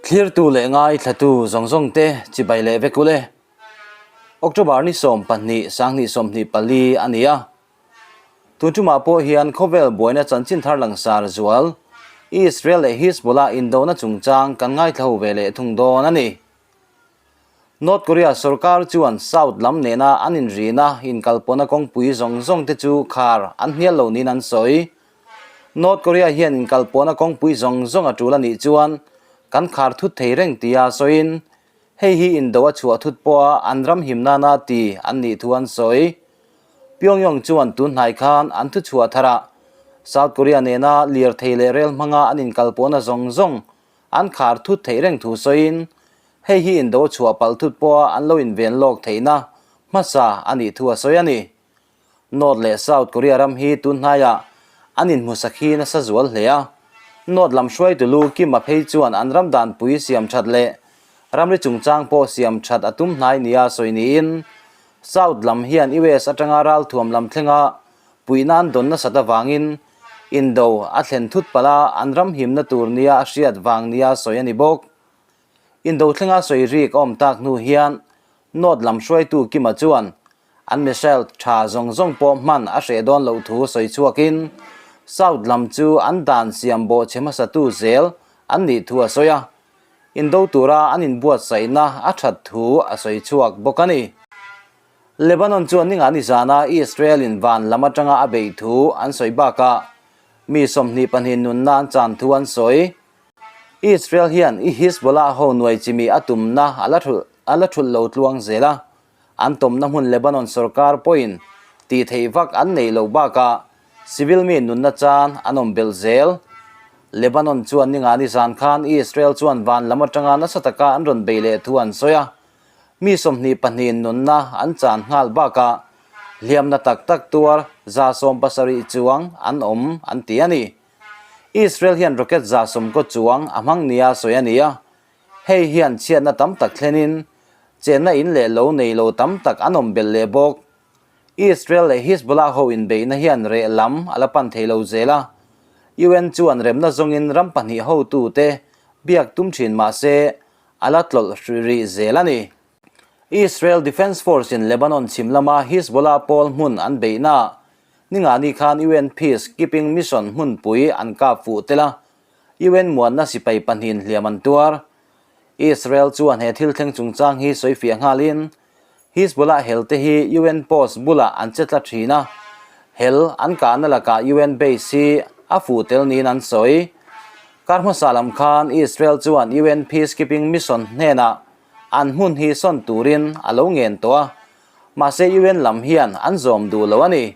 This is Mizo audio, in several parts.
Thlirtu leh ngaithlatu zawng zawng te chibai leh vek ule. October ni 12 2024 a ni a. Tun tumah pawh hian khawvel buaina chanchin thar langsar zual Israel leh Hizbollah indona chungchang kan ngaithla ho ve leh thung dawn a ni. North Korea sorkar chuan South lam nena an inrina inkalpawhna kawngpui zawng zawng te chu khar an hnial lo niin an sawi. North Korea hian inkalpawhna kawngpui zawng zawng a tul a nih chuan kan khar thut thei reng tia sawiin hei hi indo a chhuah thut pawha an ram him nana ti an nih thu an sawi. Pyongyang chuan tun hnai khan an thuchhuah tharah South Korea nena lirthei leh rel hmanga an inkalpawhna zawng zawng An khar thut theih reng thu sawiin, hei hi indo chhuah palh thut pawha an lo inven lawk theihna hmasa a nih thu a sawi a ni. North leh South Korea ram hi tun hnaiah an inhmusak hi nasa zual hle a. North lam hruaitu lu Kim a phei chuan an ram danpui siam that leh ramri chungchang pawh siam that a tum hnai nia sawi niin, South lam hian US atanga ralthuam lam thlenga puihna an dawn nasat avangin Indo a thlen thut palh a, an ram himna tur nia a hriat vang nia sawi a ni bawk. Indo thlenga sawi rik a awm tak hnu hian North lam hruaitu Kima chuan an missile tha zawng zawng pawh hman a hreh dawn loh thu sawi chhuakin South lam chu an dan siam bawhchhe hmasatu zel an nih thu a sawi a, Indo tura an inbuatsaihna a that thu a sawi chhuak bawk a ni. Lebanon chuan ninga ni zana Israel in van lam atanga a beih thu an sawi bakah mi 22 nunna an chan thu an sawi. Israel hian i Hizbollah ho nuai chimi a tumna a la thulh a la thulh lo tluang zel a, an tawmna hmun Lebanon sorkar pawhin tih theih vak an neih loh bakah civil mi nunna chan an awm belh zel. Lebanon chuan ninga ni zan khan Israel chuan van lam atanga nasa taka an rawn beih leh thu an sawi a, Mi 22 nunna an chan nghal bakah hliamna tak tak tuar 70 chuang an awm an ti a ni. Israel hian rocket 100 chuang a hmang nia sawi a ni a, hei hian chhiatna tam tak thlenin chenna in leh lo nei lo tam tak an awm belh leh bawk. Israel leh Hizbollah ho inbeihna hian reh lam a la pan thei lo zel a, UN chuan remna zawngin ram pahnih hotute biak tum thin mah se a la tlawlh rih zel a ni. Israel Defense Force in Lebanon chhim lama Hizbollah pawl hmun an beihna ningani khan UN Peace Keeping Mission hmunpui an kap fuh tel a, UN muanna sipai pahnihin hliam an tuar. Israel chuan he thil thleng chungchang hi sawi fiah nghalin Hizbollah hel te hi UN post bulah an che tla thin a, hel an kahna lakah UN base hi a fuh tel niin an sawi. Kar hmasa lam khan Israel chuan UN Peacekeeping Mission hnenah an hmun hi sawn turin a lo ngen tawh a, mahse UN lam hian an zawm duh lo a ni.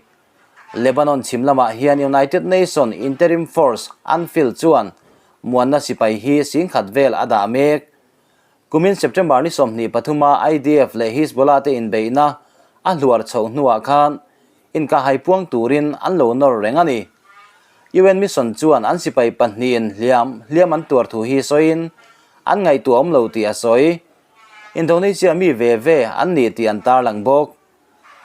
Lebanon chhim lamah hian United Nation Interim Force, UNFIL, chuan muanna sipai hi 10,000 vel a dah mek. Kumin September ni 23 a IDF leh Hizbollah te inbeihna a hluar chhoh hnuah khan inkahhai puang turin an lo nawr reng a ni. UN mission chuan an sipai pahnihin hliam hliam an tuar thu hi sawiin an ngaihtuah awm lo tih a sawi. Indonesia mi ve ve an ni tih an tarlang bawk.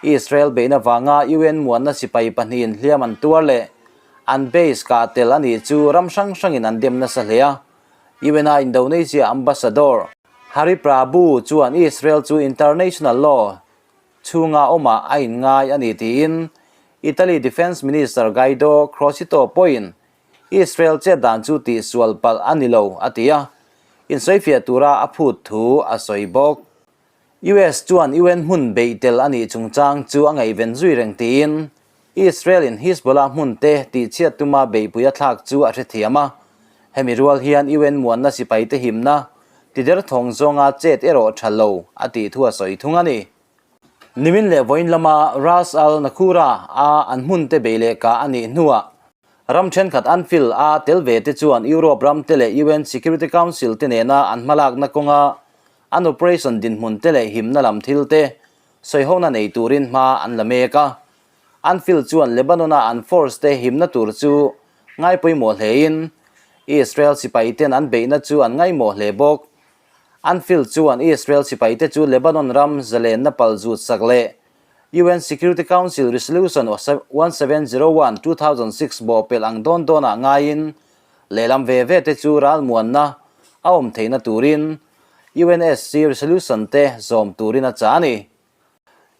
Israel beihna vanga UN muanna sipai pahnihin hliam an tuar leh an base kah tel a nih chu ram hrang hrangin an dem nasa hle a. UN-a Indonesia Ambassador Hari Prabhu chuan Israel chu international law chhunga awmah a inngai a ni tiin Italy Defence Minister Guido Crosetto pawhin Israel chet dan chu tihsual palh a ni lo a ti a, insawifiah tura a phut thu a sawi bawk. US chuan UN hmun beih tel a nih chungchang chu a ngaihven zui reng tiin Israel-in Hizbollah hmun te tihchhiat tuma beihpui a thlak chu a hrethiam a. Hemi rual hian UN muanna sipaite himna tider thawng zawnga chet erawh tha lo a tih thu a sawi thung a ni. Nimin leh vawiin lama Ras al Naqoura a an hmun te bei leh kah a nih hnuah ram thenkhat UNFIL a tel ve te chuan Europe ram te leh UN Security Council te nena an hmalakna kawnga an operation dinhmun te leh himna lam thil te sawihona nei turin hma an la mek a. UNFIL chuan Lebanon-a an force te himna tur chu ngaipawimawh hlein Israel sipaiten an beihna chu an ngaimawh hle bawk. UNFIL chuan Israel sipaite chu Lebanon ram zalenna palzut sak leh UN Security Council Resolution 1701, 2006 bawhpelh ang dawn dawnah ngaiin lehlam ve ve te chu ralmuanna a awm theihna turin UNSC resolution te zawm turin a chah a ni.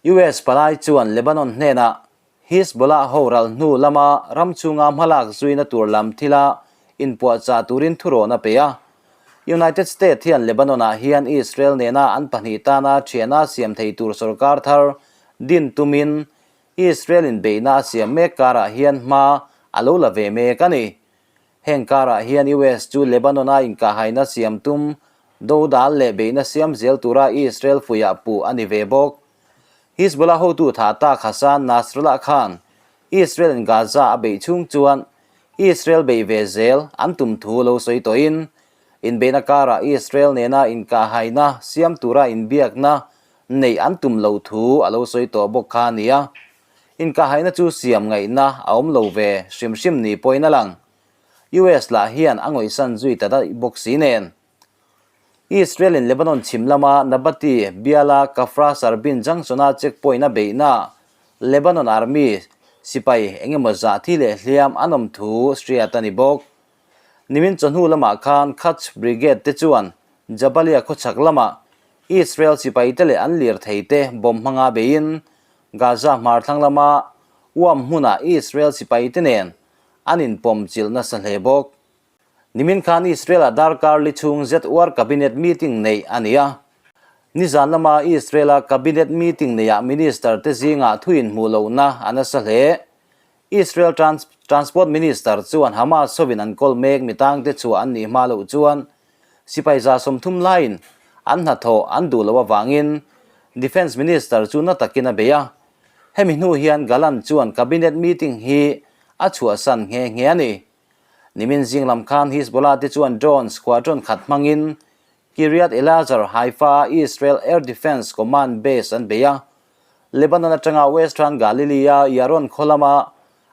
US palai chuan Lebanon hnenah Hizbollah ho ral hnu lama ram chhunga hmalak zuina tur lam thila inpuahchah turin thurawn a pe a. United States hian Lebanon-ah hian Israel nena an pahnih tana thiana siam thei tur sorkar thar din tumin Israel-in beihna a siam mek karah hian hma a lo la ve mek a ni. Heng karah hian US chu Lebanon-a inkahhaina siam tum dodal leh beihna siam zel tura Israel fuihah puh a ni ve bawk. Hizbollah hotu tha tak Hassan Nasrallah khan Israel-in Gaza a beih chhung chuan Israel beih ve zel an tum thu lo sawi tawhin, inbeihna karah Israel nena inkahhaina siam tura inbiakna neih an tum loh thu a lo sawi tawh bawk kha a ni a. Inkahhaina chu siam ngaihna a awm lo ve hrim hrim ni pawhin a lang. US lah hian a ngawihsan zui ta daih bawk si nen. Israel-in Lebanon chhim lama Nabati biala Kafra Sarbin Junction-a checkpoint a beihnaah Lebanon Army sipai eng emaw zah thi leh hliam an awm thu hriat a ni bawk. Nimin chawhnu lamah khan Quds Brigade te chuan Jabalia khawchhak lamah Israel sipaite leh an lirtheite bomb hmanga beiin Gaza hmarthlang lama uam hmunah Israel sipaite nen an inpawm chilh nasa hle bawk. Nimin khan Israel-ah darkar li chhung zet uar cabinet meeting neih a ni a. Nizan lama Israel-a cabinet meeting neihah minister te zingah thu inhmuh lohna a nasa hle. Israel Transport Minister chuan Hamas hovin an kawl mek mitangte chhuah an nih hma loh chuan sipai 30 laiin an hnathawh an duh loh avangin Defence Minister chu na takin a bei a. Hemi hnu hian Gallant chuan cabinet meeting hi a chhuahsan nghe nghe a ni. Nimin zing lam khan Hizbollah te chuan drone squadron khat hmangin Kiryat Elazar, Haifa-a Israel Air Defence Command base an bei a. Lebanon atanga Western Galilee-a Yaron khaw lama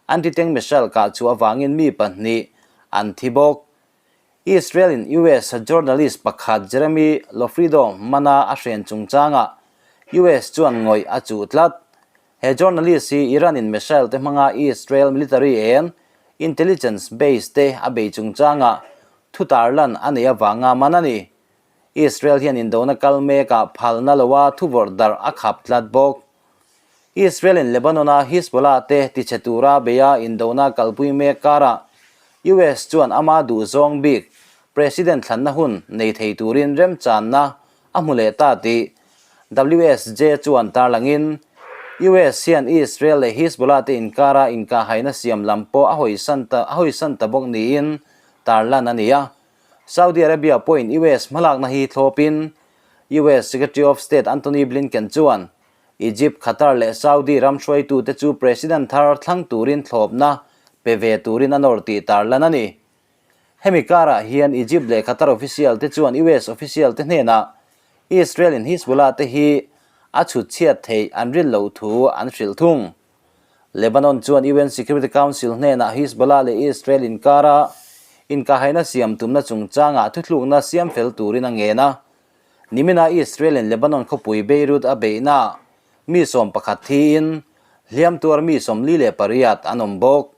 anti-tank missile kah chhuah avangin mi pahnih an thi bawk. Israel-in US journalist pakhat Jeremy Loffredo mana a hren chungchangah US chuan ngawih a chuh tlat. He journalist hi Iran-in missile te hmanga Israel military en intelligence base te a bei chungchangah thu tarlan a neih avanga man a ni. Israel hian indona kal mekah phalna loa thuvawrh darh a khap tlat bawk. Israel-in Lebanon-a Hizbollah te tichhe tura beia indona kalpui mek karah US chuan ama duhzawng bik President thlanna hun nei thei turin remchanna a hmu leh ta tih WSJ chuan tarlangin, US hian Israel leh Hizbollah te inkara inkahhaina siam lam pawh a hawisan ta a hawisan ta bawk niin tarlan a ni a. Saudi Arabia pawhin US hmalakna hi thlawpin US Secretary of State Antony Blinken chuan Egypt, Qatar leh Saudi ram hruaitute chu President thar thlang turin thlawpna pe ve turin a nawr tih tarlan a ni. Hemi karah hian Egypt leh Qatar official te chuan US official te hnenah Israel in Hizbollah te hi a chhut chhiat theih an rin loh thu an hrilh thung. Lebanon chuan UN Security Council hnenah Hizbollah leh Israel inkara inkahaina siam tumna chungchangah thuthlukna siam fel turin a ngen a. Nimina Israel in Lebanon khawpui Beirut a beihnaah mi 11 thiin hliam tuar mi 48 an awm bawk.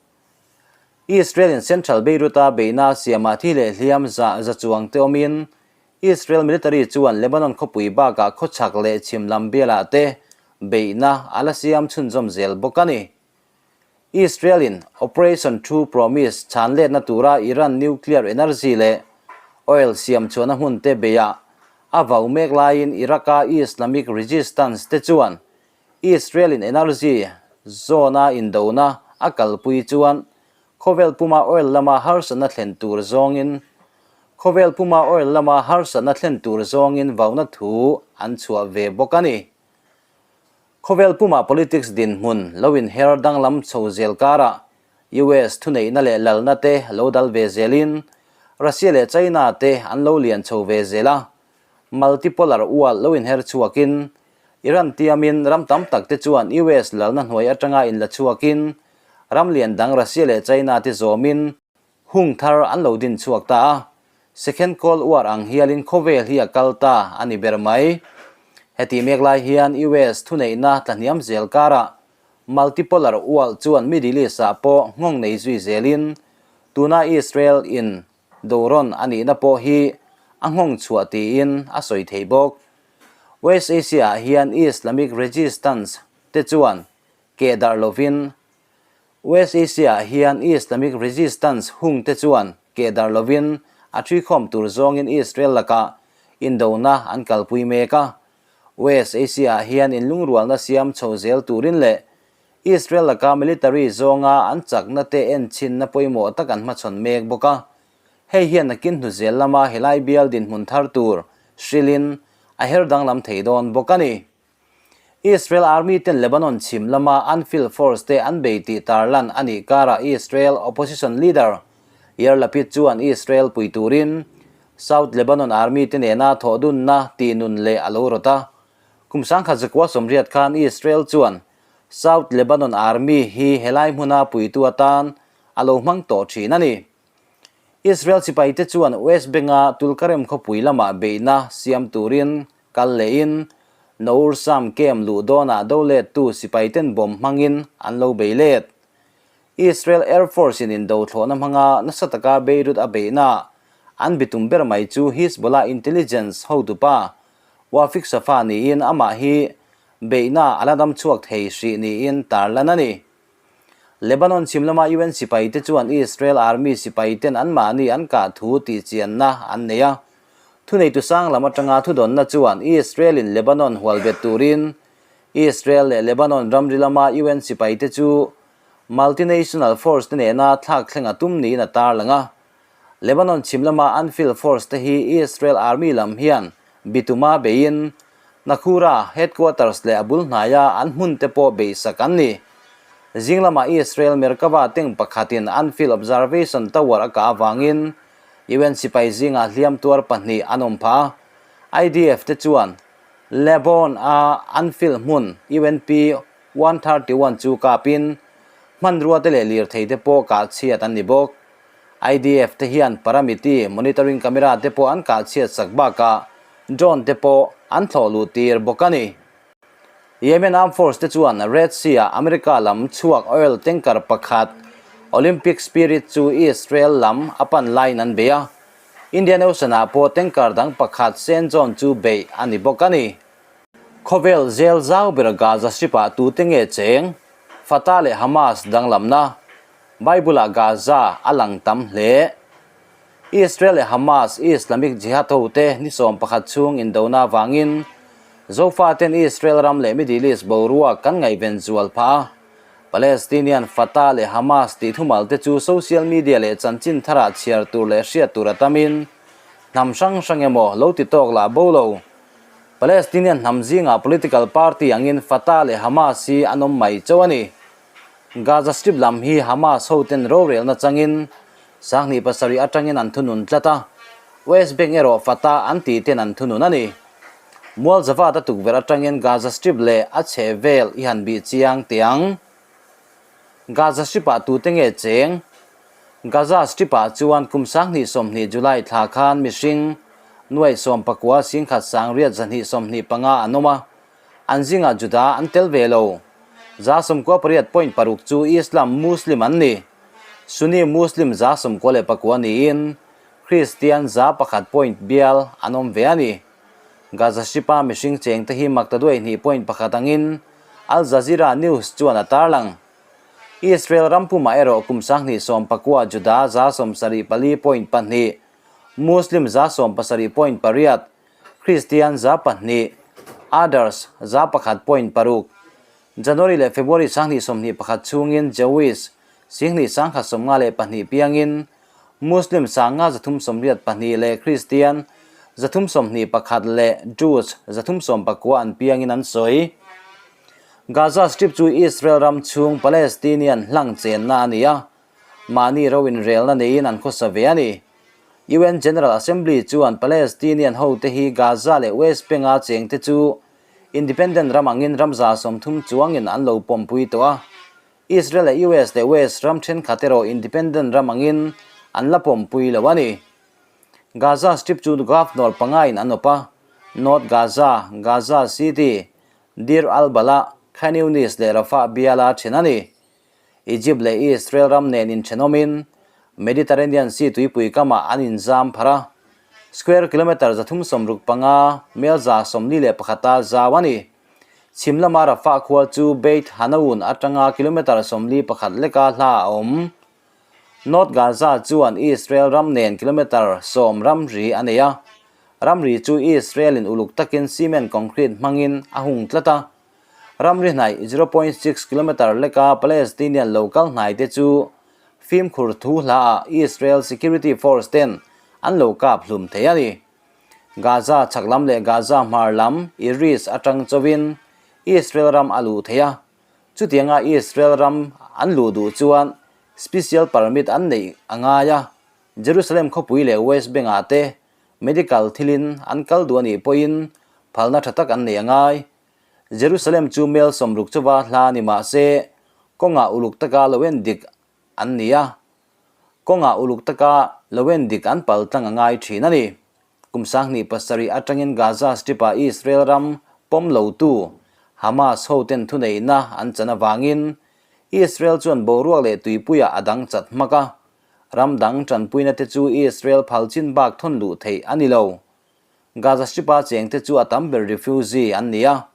Israel-in Central Beirut-a beihna siamah thi leh hliam zah za chuang te awmin Israel military chuan Lebanon khawpui bakah khawchhak leh chhim lam bialah te beihna a la siam chhunzawm zel bawk a ni. Israel-in Operation True Promise chhan letna tura Iran nuclear energy leh oil siam chhuahna hmun te beihah a vau mek laiin Iraq-a Islamic Resistance te chuan Israel-in energy zone-a indona a kalpui chuan khawvel puma oil lama harsatna thlen tur zawngin khawvel puma oil lama harsatna thlen tur zawngin vauna thu an chhuah ve bawk a ni. Khawvel puma politics dinhmun lo inher danglam chho zel karah US thuneihna leh lalna te lo dal ve zelin Russia leh China te an lo lian chho ve zel a, multipolar ual lo inher chhuakin Iran tiamin ram tam tak te chuan US lalna hnuai atanga inla chhuakin ram lian dang Russia leh China te zawmin hung thar an lo din chhuak ta a. Second Cold War ang hialin khawvel hi a kal ta a ni ber mai. Heti mek lai hian US thuneihna tlahniam zel karah multipolar ual chuan Middle East ah pawh nghawng nei zui zelin tuna Israel in Doron a nihna pawh hi a nghawng chhuah tiin a sawi thei bawk. West Asia-ah hian Islamic Resistance te chuan keh darh lovin West Asia-ah hian Islamic Resistance hung te chuan keh darh lovin a thuikhawm tur zawngin Israel lakah indona an kalpui mek a. West Asia-ah hian inlungrualna siam chho zel turin leh Israel laka military zawnga an chakna te enchinna pawimawh tak an hmachhawn mek bawk a. Hei hian nakin hnu zel lama helai bial dinhmun thar tur hrilhin a her danglam thei dawn bawk a ni. Israel Army ten Lebanon chhim lama Anfil Force te an bei tih tarlan a nih karah Israel opposition leader Yair Lapid chuan Israel pui turin South Lebanon Army te nena thawhdunna tihnun leh a lo rawt a. Kum sangkhat zakua sawmriat khan Israel chuan South Lebanon Army hi helai hmuna puitu atan a lo hmang tawh thin a ni. Israel sipaite chuan West Bank-a Tulkarem khawpui lamah beihna siam turin kal lehin Nour Sam camp luh dawnah do lettu sipaiten bomb hmangin an lo bei let. Israel Air Force-in indo thlawhna hmanga nasa taka Beirut a beihna an bitum ber mai chu Hizbollah intelligence hotupa Wafik Safa niin amah hi beihna a la dam chhuak thei hrih niin tarlan a ni. Lebanon chhim lama UN sipaite chuan Israel Army sipaiten anmahni an kah thu tihchianna an nei a. Thuneitu sang lam atanga thudawnna chuan Israel-in Lebanon hual bet turin Israel leh Lebanon ramri lama UN sipaite chu multinational force te nena thlak thleng a tum niin a tarlang a. Lebanon chhim lama Anfil Force te hi Israel Army lam hian bituma beiin Nakhura headquarters leh a bul hnaia an hmun te pawh beihsak an ni. Zing lama Israel Merkava tank pakhatin Anfil Observation Tower a kah avangin UN sipai zingah hliam tuar pahnih an awm phah a. IDF te chuan Lebon a Anfil hmun UNP 131 chu kapin hmanrua te leh lirthei te pawh kah chhiat an ni bawk. IDF te hian Paramiti monitoring camera te pawh an kah chhiat sak bakah drone te pawh an thlawh luh tir bawk a ni. Yemen Armed Force te chuan Red Sea-ah America lam chhuak oil tanker pakhat Olympic Spirit chu Israel lam a pan laiin an bei a, Indian Ocean-ah pawh tanker dang pakhat Saint John chu beih a ni bawk a ni. Khawvel zel zau ber Gaza Strip-ah tute nge cheng? Fatah leh Hamas danglamna Bible-ah Gaza a lang tam hle. Israel leh Hamas Islamic Jihad hote ni 11 chhung indona avangin Zofaten Israel ram leh Middle East boruak kan ngaihven zual phah a. Palestinian Fatah leh Hamas tih thumal te chu social media leh chanchin tharah chhiar tur leh hriat tur a tamin hnam hrang hrang emaw lo ti tawk lah bo lo. Palestinian hnam zingah political party angin Fatah leh Hamas hi an awm mai chauh a ni. Gaza Strip lam hi Hamas hoten rorelna changin 27 atangin an thunun tlat a, West Bank erawh Fatah an tih ten an thunun a ni. Mual Zavat a tukverh atangin Gaza Strip leh a chheh vel i han bih chiang teh ang. Gaza Strip-ah tute nge cheng? Gaza Strip-ah chuan kum 2020 July thla khan mihring nuaih 19 singkhat sangriat 225 an awm a, An zingah Juda an tel ve lo. 98 point paruk chu Islam Muslim an ni. Sunni Muslim 99 niin Kristian 100 point bial an awm ve a ni. Gaza Strip-a mihring chengte hi maktaduai hnih point pakhat angin Al Jazeera News chuan a tarlang. Israel ram pumah erawh kum 2019 Juda 74 point pahnih, Muslim 70 point pariat, Kristian 2%, Others 1% point paruk. January leh February 2021 chhungin Jewish 2152 piangin Muslim 5382 leh Kristian 321 leh Jews 319 an piangin an sawi. Gaza Strip chu Israel ram chhung Palestinian hlang chenna a ni a, mahni ro inrelna neiin an khawsa ve a ni. UN General Assembly chuan Palestinian hote hi Gaza leh West Bank-a chengte chu independent ram angin ram 30 chuangin an lo pawmpui tawh a. Israel leh US leh West ram thenkhat erawh independent ram angin an la pawmpui lo a ni. Gaza Strip chu governor pangain an awp a, North Gaza, Gaza City, Deir al-Balah, Khan Younis leh Rafah biala then a ni. Egypt leh Israel ram nen inthenawmin Mediterranean Sea tuipui kamah an inzam pharh a. Square kilometre 365, mel 141 a zau a ni. Chhim lama Rafah khua chu Beit Hanoun atanga kilometre 41 leka hla a awm. North Gaza chuan Israel ram nen kilometre 10 ramri a nei a. Ramri chu Israel-in uluk takin cement concrete hmangin a hung tlat a. Ramri hnaih 0.6 kilometre leka Palestinian lo kal hnaite chu fimkhur thu hlaah Israel Security Force ten an lo kap hlum thei a ni. Gaza chhak lam leh Gaza hmar lam Iris atang chauhin Israel ram a luh thei a, chutianga Israel ram an luh duh chuan special permit an neih a ngai a, Jerusalem khawpui leh West Bank-ah te medical thilin an kal duh a nih pawhin phalna tha tak an neih a ngai. Jerusalem chu mel 60 chauva hla ni mah se kawngah uluk taka lo en dik an ni a, kawngah uluk taka lo en dik an pal tlang a ngai thin a ni. Kum 2007 atangin Gaza Strip-ah Israel ram pawm lotu Hamas hoten thuneihna an chan avangin Israel chuan boruak leh tuipuiah a dang chat hmak a, ram dang tanpuina te chu Israel phal chin bak thawn luh theih a ni lo. Gaza Strip-a chengte chu a tam ber refugee an ni a,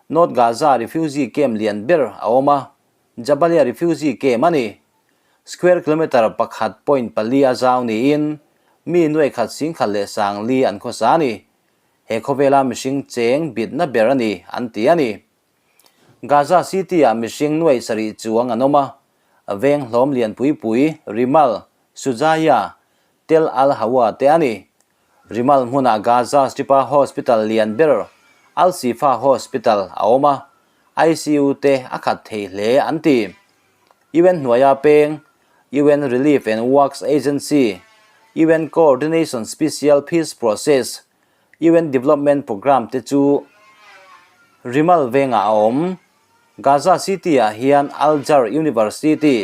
North Gaza refugee camp lian ber a awm a, Jabalia refugee camp a ni. Square kilometre 1.4 a zau niin mi nuaikhat singkhat leh sangli an khawsa a ni. He khawvela mihring cheng bitna ber a ni an ti a ni. Gaza City-ah mihring nuaih sarih chuang an awm a, veng hlawm lian pui pui Rimal, Shujaiya, Tel al-Hawa te a ni. Rimal hmunah Gaza Strip-a hospital lian ber Al-Shifa Hospital a awm a, ICU te a khat thei hle an ti. UN hnuaia peng, UN Relief and Works Agency, UN Coordination Special Peace Process, UN Development Programme te chu Rimal vengah a awm. Gaza City-ah hian Al-Jar University,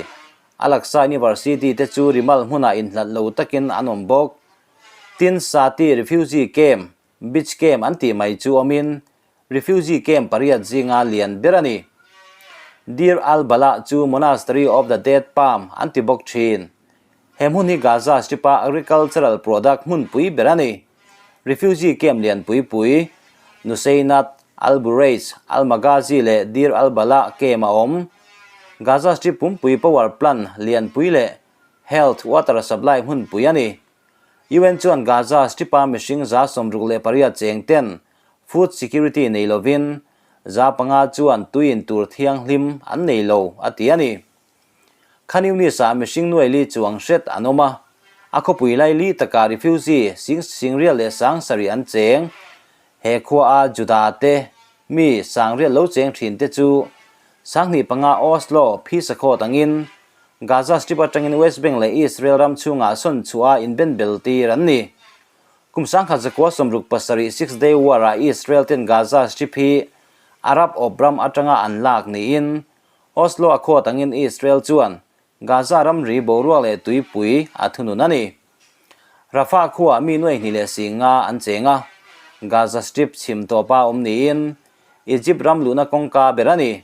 Al-Aqsa University te chu Rimal hmunah inhlat lo takin an awm bawk. Tin, Sati Refugee Camp, Beach Camp an tih mai chu awmin refugee camp pariat zinga lian ber a ni. Deir al-Balah chu Monastery of the Dead Palm an ti bawk thin. He hmun hi Gaza Strip-a agricultural product hmunpui ber a ni. Refugee camp lian pui pui, Nuseinat, Al-Bureij, Al-Maghazi leh Deir al-Balah camp a awm. Gaza Strip pumpui power plant lianpui leh health water supply hmunpui a ni. UN chuan Gaza Strip-a mihring 68 cheng ten food security nei lovin 500 chuan tui in tur thianghlim an nei lo a ti a ni. Khan Yunis-ah mihring nuai li chuang hret an awm a, a khawpui lai li takah refugee sing singrial leh 7000 an cheng. He khuaa Juda te mi 900 lo cheng thin te chu 2005 Oslo phisakhaw angin Gaza Strip atangin West Bank leh Israel ram chhungah sawn chhuah a inbenbel tir an ni. Kum 1967 Six Day War-ah Israel ten Gaza Strip hi Arab awp ram atanga an lak niin Oslo a khuat angin Israel chuan Gaza ramri boruak leh tuipui a thunun a ni. Rafah khuaah mi nuaihnih leh 50 an cheng a, Gaza Strip chhim tawpa awm niin Egypt ram luhna kawngka ber a ni.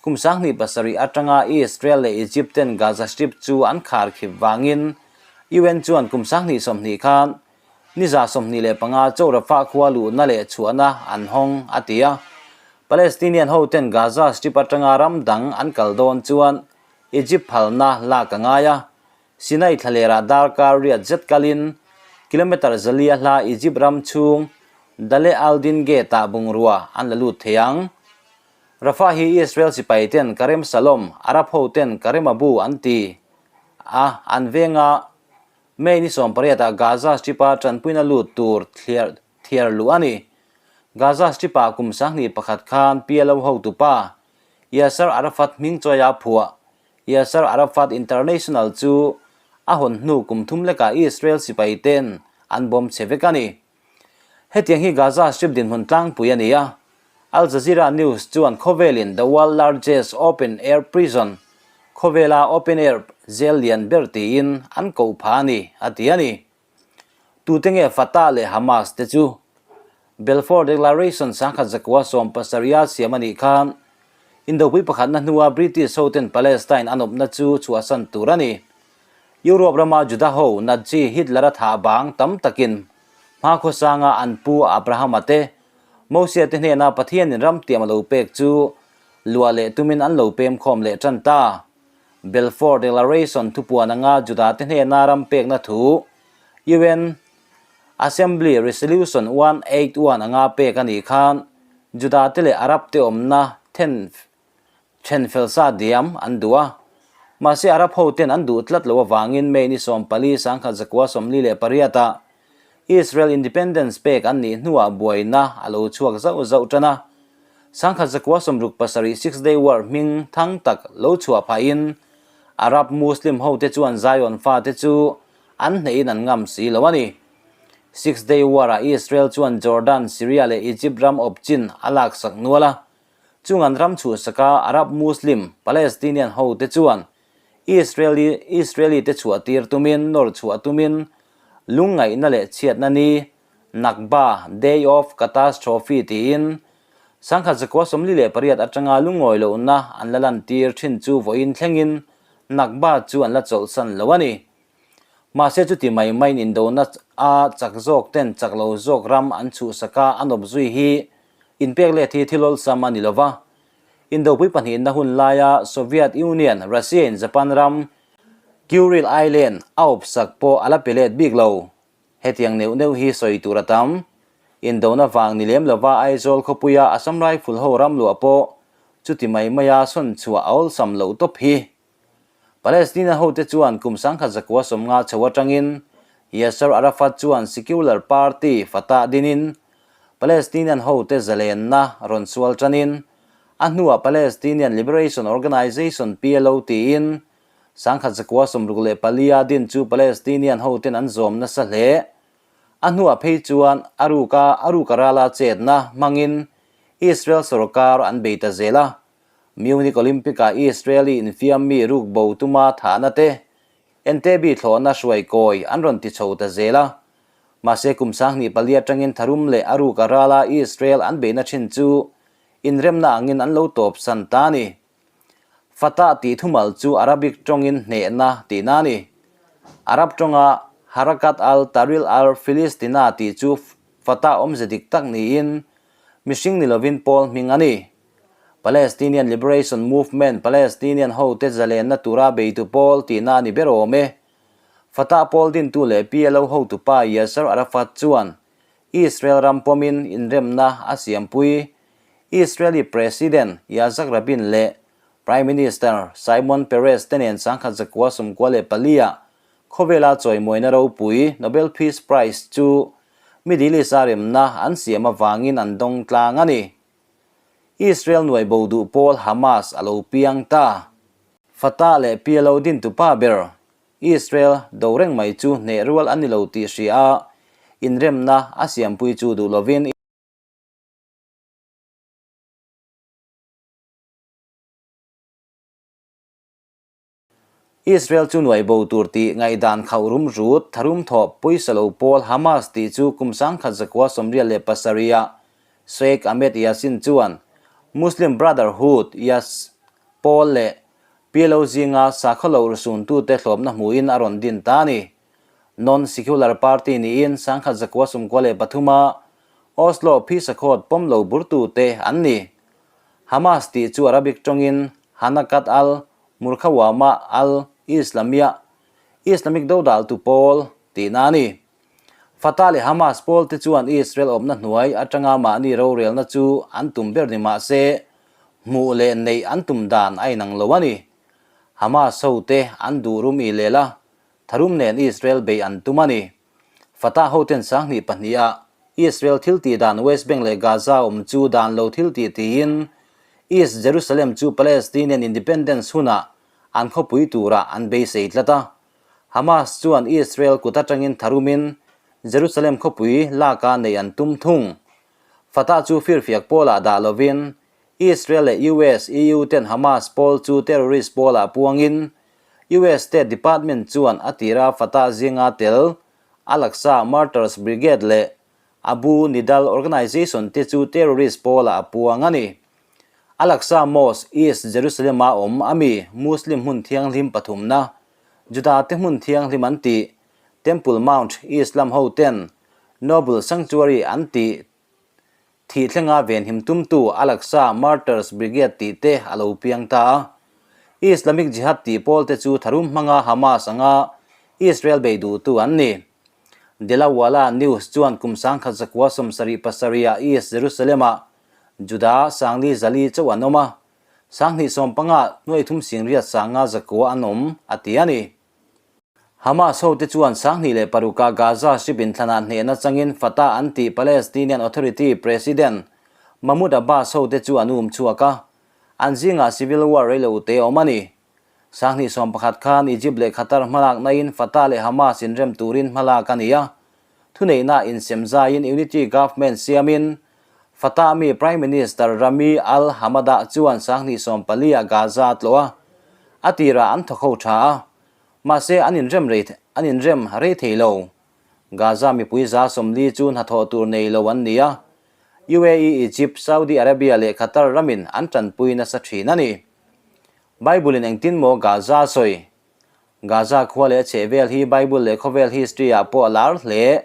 Kum 2007 atanga Israel leh Egypt ten Gaza Strip chu an khar khip vangin UN chuan kum 2020 khan ni 25 chaw Rafah khua luhna leh chhuahna an hawng a ti a. Palestinian ho ten Gaza Strip atanga ram dang an kal dawn chuan Egypt phalna lak a ngai a. Sinai thlalerah darkar riat zet kalin kilometre 400 a hla Egypt ram chhung Dale al-Din Gate-ah bungrua an la lut thei ang. Rafah hi Israel sipai ten Karem Shalom, Arab ho ten Karem Abu an ti a, an venga May ni 18 ah Gaza Strip-a tanpuina lut tur thliar thiar luh a ni. Gaza Strip-ah kum 2001 khan PLO hotupa Yasser Arafat hming chawia phuah Yasser Arafat International chu a hawn hnu kum thum lekah Israel sipai ten an bawm che vek a ni. Hetiang hi Gaza Strip dinhmun tlangpui a ni a, Al Jazeera News chuan khawvelin the world largest open air prison, khawvela open air jail lian ber tiin an koh pha a ni, a ti a ni. Tute nge Fatah leh Hamas te chu? Balfour Declaration 1917 a siam a nih khan Indopui pakhatna hnua British hoten Palestine an awpna chu chhuahsan tur a ni. Europe rama Juda ho Nazi Hitler-a thah bang tam takin Hma khawsanga an pu Abrahama te, Mosia te hnena Pathianin ram tiam a lo pek chu luah leh tumin an lo pem khawm leh tan ta. Balfour Declaration thupuan anga Juda te hnena ram pekna thu UN Assembly Resolution 181 anga pek a nih khan Juda te leh Arab te awmna then Then fel sa diam an duh a. Mahse Arab ho ten an duh tlat lo avangin May ni 14 1948 ah Israel Independence pek an nih hnuah buaina a lo chhuak zauh zauh tan a. 1967 Six Day War hming thang tak lo chhuah phahin Arab Muslim ho te chuan Zion fate chu an hnehin an ngam si lo a ni. Six Day War ah Israel chuan Jordan, Syria leh Egypt ram awp chin a laksak nual a. Chung an ram chhuhsaka Arab Muslim Palestinian hote chuan Israeli Israeli te chhuah tir tumin nawr chhuah tumin lungngaihna leh chhiatna ni Nakba, Day of Catastrophe, tiin 1948 atanga lungawi lohna an la lantir thin chu vawiin thlengin Nakba chu an la chawlhsan lo a ni. Mahse chuti mai maiin indona a chak zawk ten chak lo zawk ram an chhuhsaka an awp zui hi Inpek let hi thil awlsam a ni lo va. Indopui pahnihna hun laia Soviet Union, Russia-in Japan ram Kuril Island a awpsak pawh a la pe let bik lo. Hetiang neuh neuh hi sawi tur a tam. Indona vang ni lem lova Aizawl khawpuia Assam Rifle ho ram luah pawh chuti mai maia sawn chhuah a awlsam loh tawp hi. Palestina hote chuan kum 1950 chho atangin Yasser Arafat chuan secular party Fatah dinin Palestinian hote zalenna rawn sual tanin a hnuah Palestinian Liberation Organization, PLO, tiin 1964 a din chu Palestinian hoten an zawm nasa hle. A hnuah phei chuan a ruka a ruka rala chetna hmangin Israel sorkar an bei ta zel a. Munich Olympic-ah Israeli infiam mi ruk bo tuma thahna te, Entebbe thlawhna hruai kawi an rawn ti chho ta zel a. Mahse kum 24 atangin tharum leh a ruk a rala Israel an beihna thin chu inremna angin an lo tawpsan ta a ni. Fatah tih thumal chu Arabic tawngin hnehna tihna a ni. Arab tawnga Harakat al-Tahrir al-Filistina tih chu Fatah awmze dik tak niin mihring ni lovin pawl hming a ni. Palestinian Liberation Movement, Palestinian hote zalenna tura beitu pawl tihna a ni ber awm e. Fatah pawl dintu leh PLO hotupa Yasser Arafat chuan Israel ram pawmin inremna a siampui. Israeli President Yitzhak Rabin leh Prime Minister Shimon Peres te nen 1994 ah khawvela chawimawina ropui Nobel Peace Prize chu Middle East-a remna an siam avangin an dawng tlang a ni. Israel nuai bo duh pawl Hamas a lo piang ta. Fatah leh PLO dintupa ber Israel do reng mai chu hneh rual an ni lo tih hria a, inremna a siampui chu duh lovin. Israel chu nuai bo tur tih ngaihdan khauh rum rut, tharum thawh pawisa lo pawl Hamas tih chu kum 1987 ah Sheikh Ahmed Yassin chuan Muslim Brotherhood, yas, pawl leh PLO zinga sakhaw lo rsuntute hlawpna hmuhin a rawn din ta a ni. Non-secular party niin 1993 ah Oslo Peace Accord pawm lo burtute an ni. Hamas tih chu Arabic tawngin Hanakat al Murkhawama al Islamiyah, Islamic dodaltu pawl, tihna a ni. Fatah leh Hamas pawl te chuan Israel awmna hnuai atanga mahni rorelna chu an tum ber ni mah se, hmuh leh neih an tum dan a inang lo a ni. Hamas hote an duh rum i lel a, tharum nen Israel beih an tum a ni. Fatah hoten 2002 ah Israel thiltih dan West Bank leh Gaza awm chu dan lo thiltih tiin East Jerusalem chu Palestinian independence hunah an khawpui turah an beisei tlat a. Hamas chuan Israel kut atangin tharumin Jerusalem khawpui laka neih an tum thung. Fatah chu firfiak pawlah dah lovin Israel leh US, EU ten Hamas pawl chu terrorist pawlah puangin US State Department chuan a tira Fatah zinga tel Al-Aqsa Martyrs Brigade leh Abu Nidal Organization te chu terrorist pawlah a puang a ni. Al-Aqsa Mosque, East Jerusalem-a awm a mi Muslim hmun thianghlim pathumna, Juda te hmun thianghlim an tih, Temple Mount, Islam ho ten. Noble Sanctuary an tih thih thlenga venhim tumtu Al-Aqsa Martyrs Brigade tih te a lo piang ta a. Islamic Jihad tih pawl te chu tharum hmanga Hamas anga Israel bei duhtu an ni. Delawala News chuan kum sangkhat zakua 77 ah East Jerusalem-ah Juda sangli zali chauh an awm a, 2015 nuai thum singriat sanga zakua an awm, a ti a ni. Hamas hote chuan 2006 ah Gaza Strip inthlanah hnehna changin Fatah an tih Palestinian Authority President Mahmoud Abbas hote chu an um chhuak a, an zingah civil war reilote a awm a ni. 2011 khan Egypt leh Qatar hmalaknain Fatah leh Hamas inrem turin hmalak a ni a, thuneihna insem zaiin unity government siamin Fatah mi Prime Minister Rami al-Hamadah chuan 2014 ah Gaza a tlawh a, a tirah an thawk ho tha a, mahse an inrem rei an inrem rei thei lo. Gaza mipui 40% chu hnathawh tur nei lo an ni a, UAE, Egypt, Saudi Arabia leh Qatar ramin an tanpui nasa thin a ni. Bible-in engtin maw Gaza a sawi? Gaza khua leh a chhehvel hi Bible leh khawvel history-ah pawh a lar hle.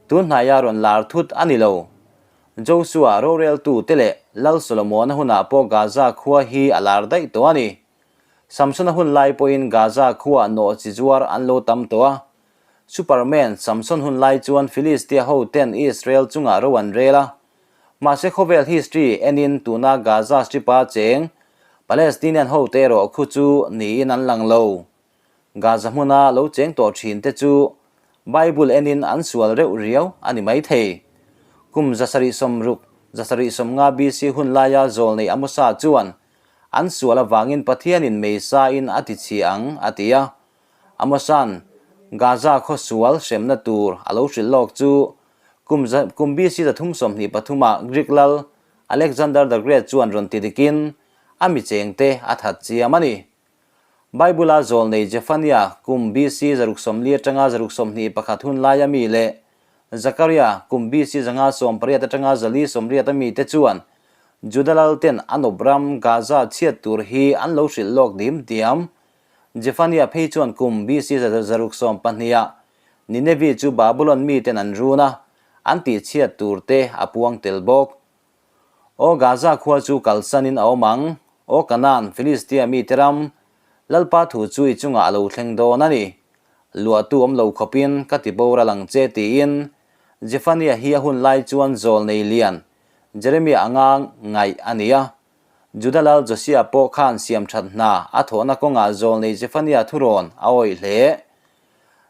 Tun hnaia rawn lar thut a ni lo. Joshua roreltu te leh Lal Solomona hunah pawh Gaza khua hi a lar daih tawh a ni. Samsona hun lai pawhin Gaza khuaah nawh chi zuar an lo tam tawh a. Superman Samson hun lai chuan Philistia hoten Israel chungah ro an rel a. Mahse khawvel history enin tuna Gaza Strip-a cheng Palestinian hote erawh khu chu niin an lang lo. Gaza hmuna lo cheng tawh thin te chu Bible enin an sual reuh riau a ni maithei. Kum 760, 750 BC hun laia zawlnei Amosa chuan an sual avangin Pathianin meisain a ti chhi ang a ti a. Amosa'n Gaza khaw sual hremna tur a lo hrilh lawk chu kum kum BC 323 ah Greek lal Alexander the Great chuan rawn ti dikin a mi chengte a that chiam a ni. Bible-a zawlnei Zephaniah kum BC 640 atanga 621 hun laia mi leh Zakaria kum BC 580 atanga 480 a mite chuan Juda lalten an awp ram Gaza chhiat tur hi an lo hrilh lawk dim diam. Zephaniah phei chuan kum BC 612 ah Nineveh chu Babylon miten an run a, an tihchhiat tur te a puang tel bawk. Aw Gaza khua chu kalsanin a awm ang, aw Kanaan, Filistia mite ram, Lalpa thu chu i chungah a lo thleng dawn a ni. Luahtu awm lo khawpin ka ti boral ang che tiin Zephaniah hi a hun lai chuan zawl nei lian Jeremiah anga ngaih a ni a. Juda lal Josiah pawh khan siamthat hna a thawhna kawngah zawl nei Zephaniah thurawn a awih hle.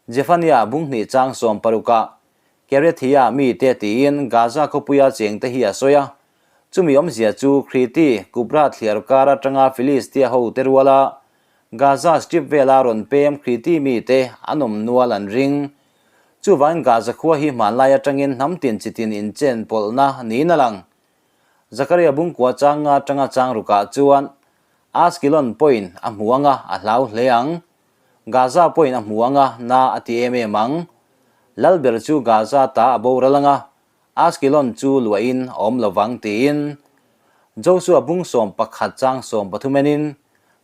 Zephaniah bung hnih chang 16 ah Kerethiah mite tiin Gaza khawpuia chengte hi a sawi a, chumi awmzia chu Khriti, Kubra thliar kar atanga Philistia hote ruala Gaza Strip vela rawn pem Khriti mite an awm nual an ring. Chuvangin Gaza khua hi hmanlai atangin hnam tin chitin inchen pawlhna niin a lang. Zakaria bungkua chang nga atanga chang rukah chuan Ashkelon pawhin a hmu anga a hlau hle ang. Gaza pawhin a hmu anga na a ti em em ang. Lal ber chu Gaza ta a boral anga, Ashkelon chu luahin a awm lovang tiin Joshua bung 11 chang 13 enin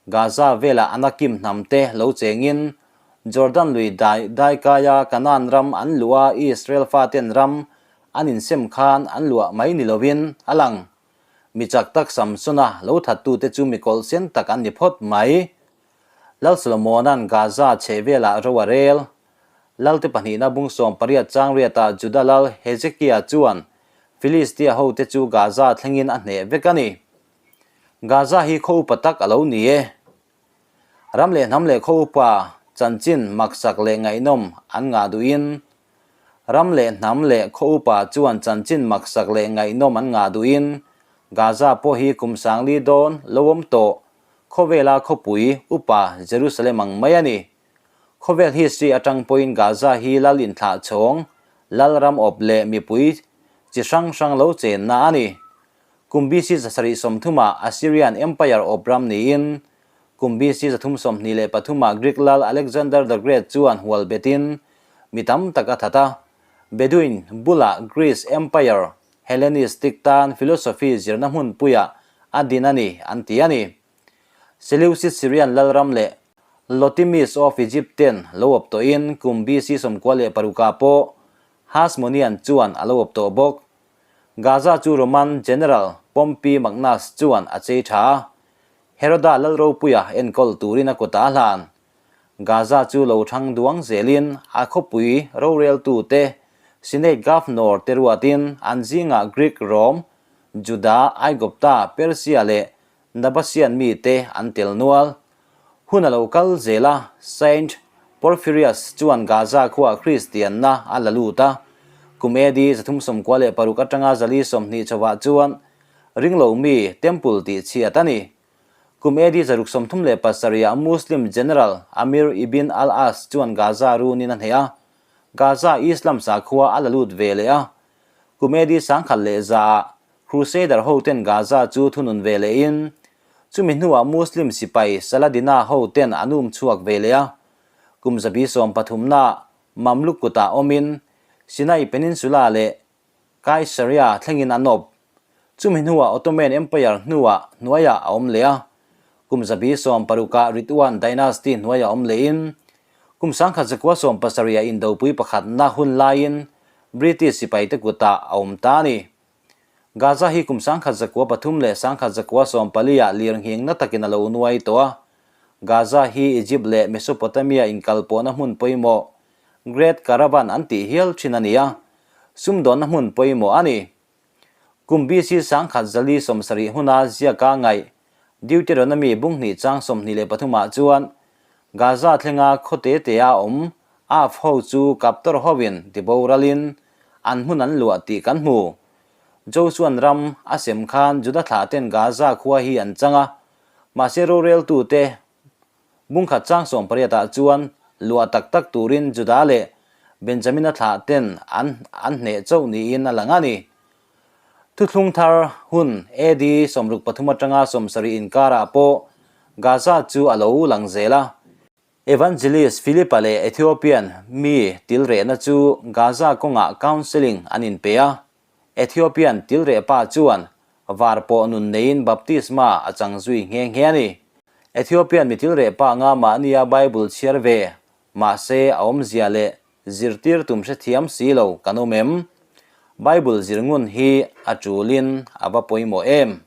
Gaza velah Anakim hnamte lo chengin Jordan lui dai daikaia Kanaan ram an luh a Israel faten ram an insem khan an luah mai ni lovin a lang. Mi chak tak Samsona lo thattute chu mi kawlh sen tak an ni phawt mai. Lal Solomona'n Gaza chhehvelah ro a rel. Lalte pahnihna bung 18 chang riatah Juda lal Hezekia chuan Philistia hote chu Gaza thlengin a hneh vek a ni. Gaza hi khaw upa tak a lo ni e. Ram leh hnam leh khaw upa chanchin maksak leh ngaihnawm an ngah duhin Ram leh hnam leh khaw upa chuan chanchin maksak leh ngaihnawm an ngah duhin Gaza pawh hi kum 4000 dawn lo awm tawh Khawvela khawpui upa Jerusalem ang mai a ni. Khawvel history atang pawhin Gaza hi lal inthlah chhawng, lal ram awp leh mipui chi hrang hrang lo chenna a ni. Kum BC 730 ah Assyrian Empire awp ram niin, kum BC 323 ah Greek lal Alexander the Great chuan hual betin mi tam tak a that a. Bedouin bulah Greece Empire Hellenistic tan philosophy zirna hmunpuiah a din a ni an ti a ni. Seleucid Syrian lalram leh Ptolemies of Egypt ten lo awp tawhin kum BC 96 ah pawh Hasmonean chuan a lo awp tawh bawk. Gaza chu Roman General Pompey Magnus chuan a chei tha a, Heroda lal ropuia enkawl turin a kutah a hlan. Gaza chu lo thang duang zelin a khawpui roreltute, Senate Governor te ruatin an zingah Greek, Rome, Juda, Aigupta, Persia leh Nabasian mite an tel nual. Hun a lo kal zel a, Saint Porphyrius chuan Gaza khuaa Kristianna a la lut a. Kum AD 396 atanga 420 chhovah chuan ringlo mi Temple tih chhiat a ni. Kum AD 637 ah Muslim General Amir ibn al-As chuan Gaza runin a hneh a, Gaza Islam sakhua a la lut ve leh a. Kum AD 1100 ah Crusader hoten Gaza chu thunun ve lehin, chumi hnuah Muslim sipai Saladina hoten an um chhuak ve leh a. Kum zabi sawm pathumna Mamluk kutah awmin Sinai Peninsula leh Caesarea thlengin an awp. Chumi hnuah Ottoman Empire hnuah hnuaiah a awm leh a. Kum zabi sawm parukah Ridwan Dynasty hnuaiah awm lehin, kum 1917 ah indopui pakhatna hun laiin British sipaite kutah a awm ta a ni. Gaza hi kum 1903 leh 1914 ah lirnghingna takin a lo nuai tawh a. Gaza hi Egypt leh Mesopotamia inkalpawhna hmun pawimawh, Great Caravan an tih hial thin a ni a, sumdawnna hmun pawimawh a ni. Kum BC 1470 huna ziaka ngaih Deuteronomy bung hnih chang 23 ah chuan Gaza thlenga khaw te te a awm Av ho chu Kaptor hovin tiboralin an hmun an luah tih kan hmu. Josuan ram a sem khan Juda thlahten Gaza khua hi an chang a, mahse roreltute bungkhat chang 18 ah chuan luah tak tak turin Juda leh Benjamina thlahten an an hneh chauh niin a lang a ni. Thuthlung thar hun AD 63 atanga 70 inkarah pawh Gaza chu a lo lang zel a. Evangelist Philip-a leh Ethiopian mi tilrehna chu Gaza kawngah counselling an inpe a. Ethiopian tilreh pa chuan var pawh nun neiin baptisma a chang zui nghe nghe a ni. Ethiopian mi tilreh pa anga mahnia Bible chhiar ve, mahse a awmzia leh zirtir tum hrethiam si lo kan awm em? Bible zir ngun hi a tulin a va pawimawh em?